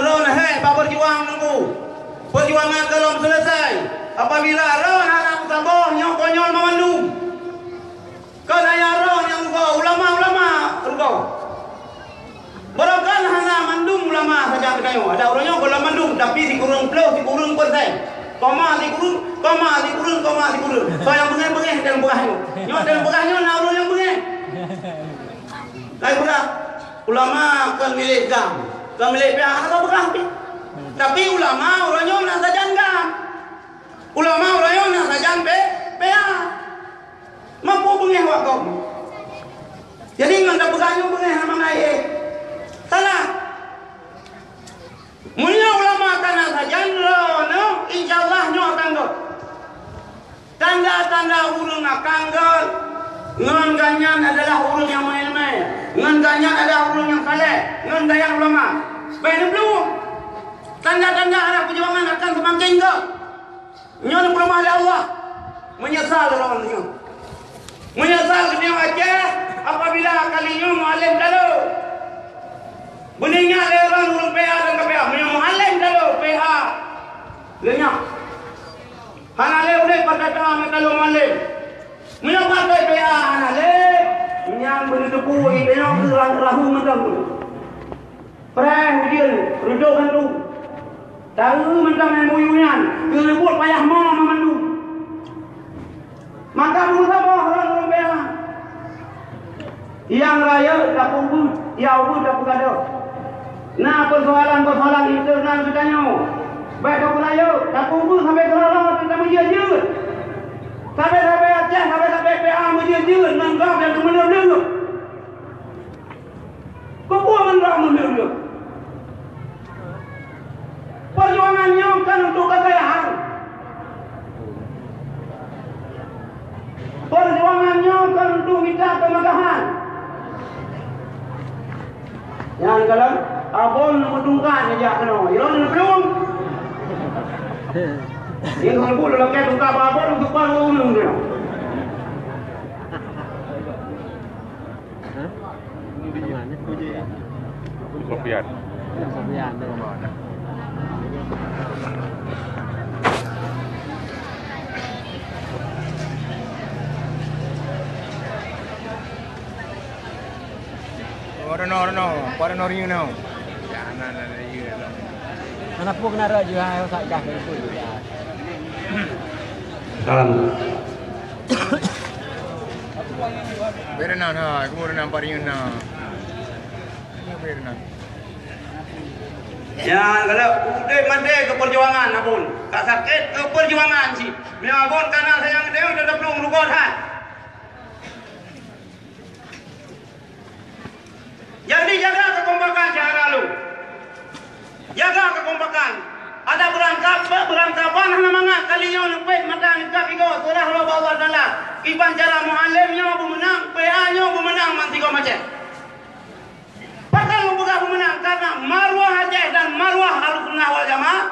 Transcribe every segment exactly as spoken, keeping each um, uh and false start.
Droeneuh hék bak peujuang nunggu. Peujuangan gohlom seuleusai. Apabila droeneuh hana meusaboh, nyoe konyol banmandum. Kon ayah droeneuh nyang rugoe, ulama-ulama rugoe. Barangkalah hana mandum ulama sajan geutanyoe. Ada ureuëng nyoe gohlom mandum, tapi sikureueng ploh, sikureueng persen. Koma sikureueng, koma sikureueng, koma sikureueng. Soe nyang beungéh-beungéh dalam peugah nyoe. Nyoe dalam peugah nyoe na ureuëng nyang beungéh. Laén peugah, ulama kon milék GAM, kon milék P A, hana peugah pih. Tapi ulama uroe nyoe na sajan GAM. Ulama uroe nyoe na sajan P-, P A. Mampu beungéh awak kaum. Jadi ngon tapeugah nyoe beungéh hana mangat éh. Salah. Meunyoe ulama ka na sajan droeneuh, insya Allah nyoe akan göt. Tanda-tanda ureuëng akan göt, ngon gobnyan adalah ureuëng nyang meuileumèe, ngon gobnyan adalah ureuëng nyang saleh, ngon gobnyan ulama. Bék neublueng. Tanda-tanda arah peujuangan akan seumaken göt. Nyoe neupeuleumah lé Allah. Meunyeusal droeneuh nyoe. Meunyeusal geutanyoe Aceh apabila kali nyoe Mualem talo. Beuneuingat lé droeneuh ureuëng P A dan K P A. Meunyoe Mualem talo P A, lé nyak. Hana lé udép partai P A meunyoe talo Mualem. Meunyoe partai P A hana lé, nyan beuneuteupeu geutanyoe keu ra-, rahu mantong. Preh ujeuen, reudôk hantu. Taeu mantong M O U nyan, keuneuk buet payah mo mandum. Maka beureusaboh lôn ureuëng P A. Nyang rayeuk tapeubeuet, nyang ubeuet tapeugadôh. Na peusoalan-peusoalan internal geutanyoe. Bék tapeurayeuk, tapeubeuet sampai keurara teuka meujeuet-jeuet. Sabe-sabe Aceh, sabe-sabe P A meujeuet-jeuet ngon gob nyang keumeuleueb-leueb. Keupeue ngon droe meunurot? Peujuangan nyoe kon untuk kekayaan. Peujuangan nyoe kon untuk mita kemegahan. Nyan kalon abon meutungkat neujak keunoe. Ilôn neuplueng. Ilôn neuplueng lôn lakée tungkat bak abon, tungkat bak ureueng keunoe. Sofian. Sofian tu. Oh, Reno, Reno. Apa Reno riu nau? Jangan ada riu dalam. Mana pun kena rot je, hai, sak dah pun. Salam. Berenang ha, kamu renang paling renang. Berenang. Ya, kalau udeh mandeh ke perjuangan abon. Tak sakit ke perjuangan sih. Memang abon karena sayang dia udah dapur rugot ha. Jadi jaga kekompakan syedara lôn. Jaga kekompakan. Ada beurangkap, beurangkapan hana mangat kali nyoe leupet mata ngon kap igoe seurah lom bak Allah Taala. Kiban cara Mualem nyoe beumeunang, P A nyoe beumeunang ban sigoe macet. Pakon lôn peugah beumeunang? Karena maruah Aceh dan maruah Ahlussunnah wal Jamaah,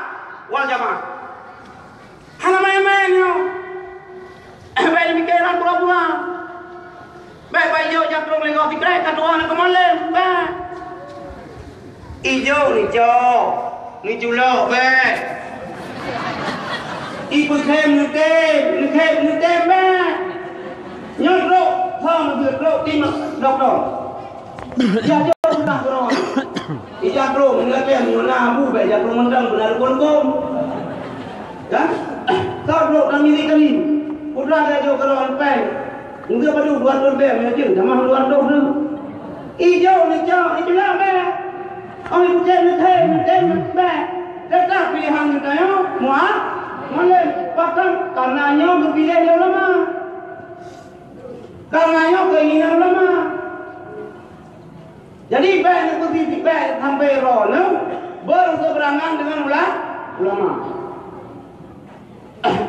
wal Jamaah. Hana main-main nyoe. Bék pikeran pura-pura. Bék bak ijok jatrong lego sikrek ka tuha na keumolem. Bék. Ijok nicok, niculok bék. Ipeukhem neutem, neukhem neutem bék. Nyoe trok, hom geutrok tim dokto. Ijak jok peugah keudroe. Ijak trok meunyoe meunyoe na abu bék ijak trok mantong beuna rukon huköm. Kan? Soe trok dan milék kali. Putra ijak jok keudroe péng. Meunyoe padub dua ratus leubeh meunyoe jeuet, tamah dua ratus tu. Ijok neucok, ijulak bék. Oh, ibu cek neutem, neutem bék. Tetap pilihan geutanyoe, muat, molem. Bahkan karena nyoe geupiléh lé ulama. Karena nyoe keinginan ulama. Jadi, bék neupeusitik bék sampai droeneuh bersebrangan dengan ula-, ulama.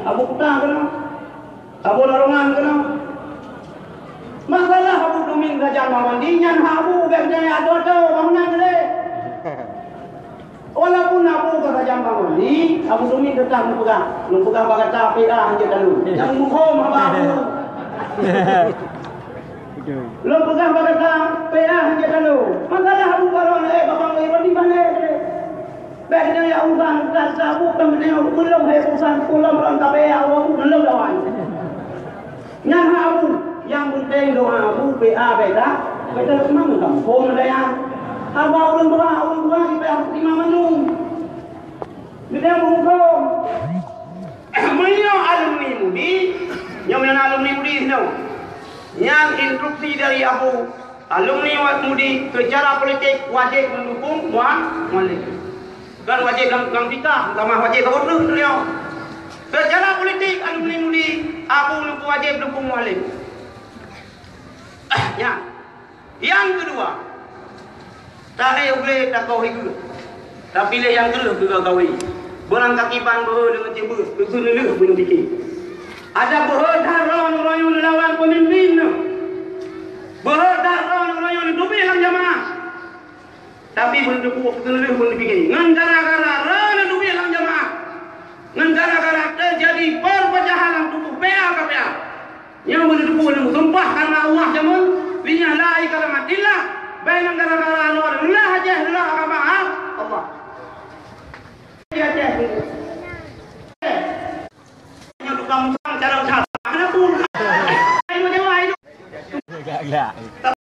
Abu Kuta keunoe, Abu Larongan keunoe. Masalah Abu Tumin sajan Bang Wandi, nyan hak Abu, bék nyan atô-atô, bangunan geude. Walaupun Abu ka sajan Bang Wandi, Abu Tumin teutap neupeugah, neupeugah bak gata P A hanjeuet lalu. Nyang muphom haba Abu. Lôn peugah bak gata P A hanjeuet lalu. Masalah Abu Bakar, eh, Babang Wandi bane. Uban ka sabu kan meunyoe ulôn hai uban pulang lam tabé awak ulôn lawan. Nyan hak Abu, nyang penting doa Abu, P A beda, beda memang kampung daya. Haba ulôn doa, ulôn doa di P A lima mandum. Beda bungkong. Meunyoe alumni MUDI, nyoe meunan alumni MUDI sinoe. Nyan instruksi dari Abu, alumni MUDI secara politik wajib mendukung Mual-, Mualem. Kan wajib lam, lam tikah, sama wajib lam ureueng tu dia. Secara politik alumni MUDI, Abu Leuku wajib dukung Mualem. Nyan. Nyang keudua, tahe ubé takoh ibu. Tapi lé nyang keulheueh keu gawé. Beurangkakiban beuhe deungon cibeuet, keu keuneulheueh beuneuh pike. Ada beuhe that droe neuroyong neulawan peumimpin neuh. Beuhe that droe neuroyong neutubéh lam jamaah. Tapi beuneuh teupeue keuneulheueh beuneuh pike. Ngon gara-gara droe neutubéh lam jamaah. Ngon gara-gara teujadi perpecahan lam tuboh P A K P A. Nyang beuneuteupeu lé meusumpah karna Allah jameun, linyah la ilaha illallah, bainang gara-gara Allah, leulah Aceh, leulah agama Allah. Di Aceh,